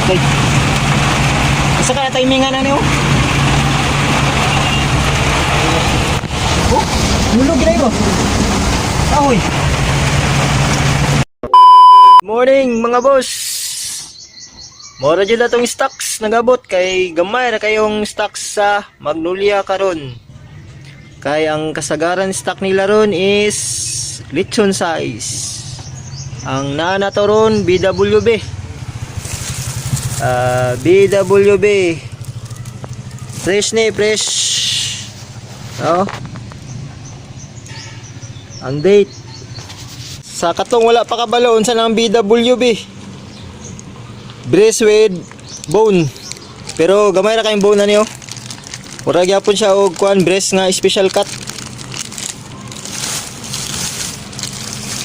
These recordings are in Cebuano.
Okay. Isa ka na timingan na niyo. Oh, mulog ginay ko. Ahoy. Morning, mga boss. Mora jud atong stocks nagabot kay gamay ra kayong stocks sa Magnolia karon. Kay ang kasagaran stock nila ron is lechon size. Ang naa na to ron, BWB. Ah, BWB. Fresh ni, fresh. Oh. Ang date. Sa katong wala pa kabalo unsa nang BWB. Breast with bone. Pero gamay ra kayong bone na niyo. Mura gyapon siya og kuan, breast nga special cut.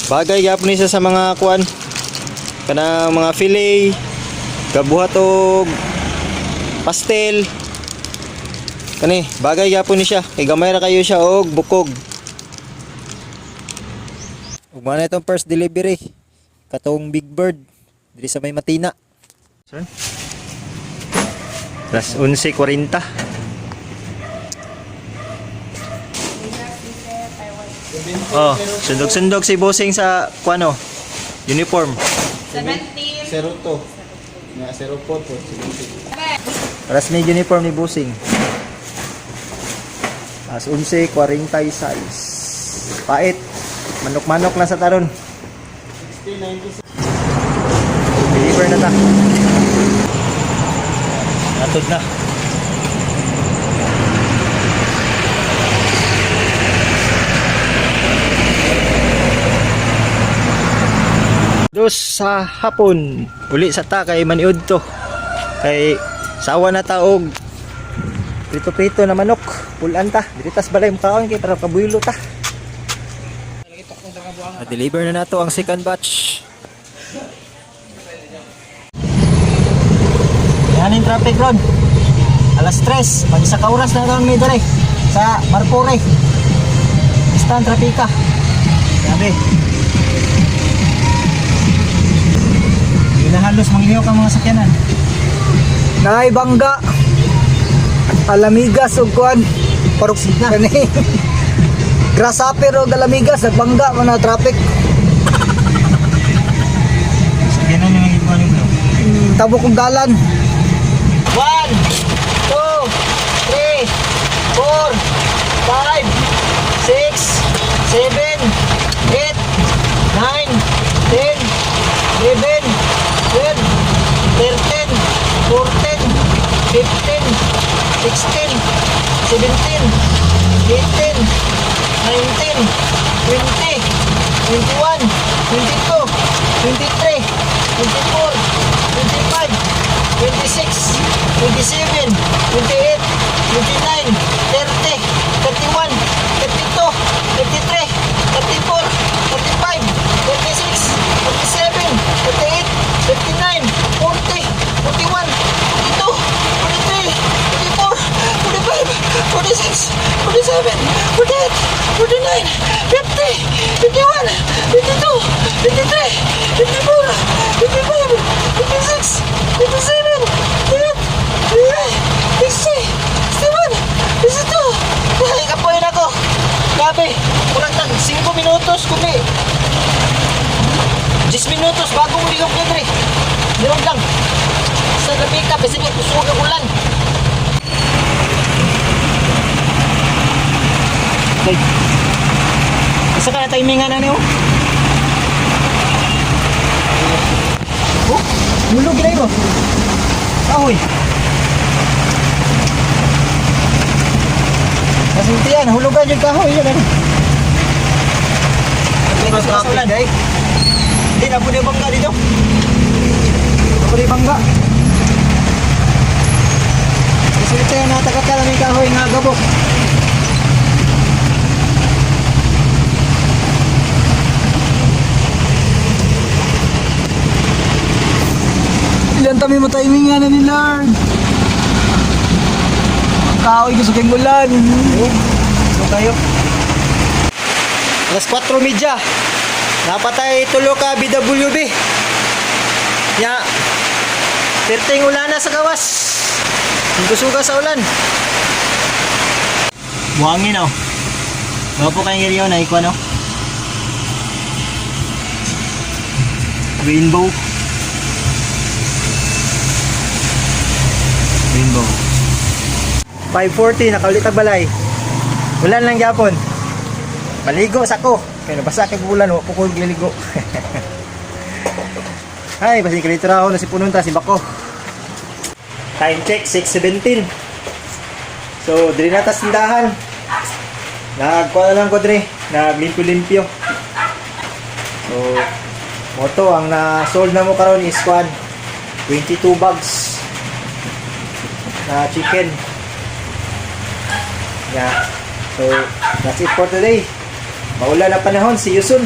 Bagay gyapon ni siya sa mga kuan, kanang mga fillet, gabuhat og pastel. Kani, bagay gyapon ni siya kay gamay ra kayo siya og bukog. Ug mao na itong first delivery, katong Big Bird diri sa may Matina. Sir? Alas 11:40. Oh, sundog-sundog si Bossing sa kuano, uniform. 17. 02. Nga 04 po. 17. Alas may uniform ni Bossing. Alas 11:46. Pait. Manok-manok lang sa taron. 1696. Deliver na ta. Natod na. Dos sa hapon. Uli sa ta kay maniud to. Kay sawa na ta og prito-prito na manok. Pulan ta. Diri tas balay mukaon kay para kabuylo ta. Na-deliver na nato ang second batch. Yan yung traffic road. Alas 3, mag isa ka oras na ron may dere sa Marpore. Istan trapika. Grabe. Hindi na halos manglihok ang mga sakyanan. Naay bangga. Alamigas ug kuan. Parok Sina. kani. Grasshopper og alamigas nagbangga man na traffic. Sakyanan yung naging yung bro. Tabok kong dalan. 1, 2, 3, 4, 5, 6, 7, 8, 9, 10, 11, 12, 13, 14, 15, 16, 17, 18, 19, 20, 21, 22, 23, 24, 25, 26, 27, 28, 29, 30, 31, 32, 33, 34, 35, 36, 37, 38, 39, 40, 41, 42, 43, 44, 45, 46, 47, 48, 49, 50, 51, 52, 53, 54, 55, 56, 57, 58, 59, 60, 61, 62. Dali ka po yun ako. Grabe, kurang tag 5 minutos kundi 10 minutos bago mo lihok na dre. Lihok lang. Sa gabi ka, kasi may kusog ang ulan. Okay. Isa ka na timingan na niyo. Oh, mulog ginay mo. Ahoy. Kasulti yan, hulugan yung kahoy yan. Ano? Sa ulan. Hindi na po yung bangga dito. Ako di bangga. Kasulti yan, natakakala may kahoy nga gabok. Ilan tami mo timing nga na ni Lord. Kaoy gusto kay ulan. So tayo. Alas 4:30. Napatay tulo ka BWB. Nya. 30 Perting ulan na sa gawas. Kusuga sa ulan. Buhangin oh. Gwapo kayong area na ikuan oh. Rainbow. Rainbow. 5:40 nakaulit ang balay. Ulan lang gyapon. Maligo sa ko. Kay nabasa kay ulan, wa po ko gliligo. Ay, basi kalito ra ako na si pununta si Bako. Time check 6:17. So, diri na tas tindahan. Nagkuha na lang ko diri, naglimpyo-limpyo. So, moto ang na-sold na mo karon is 1 22 bags na chicken. Yeah. So, that's it for today. Maulan na panahon. See you soon.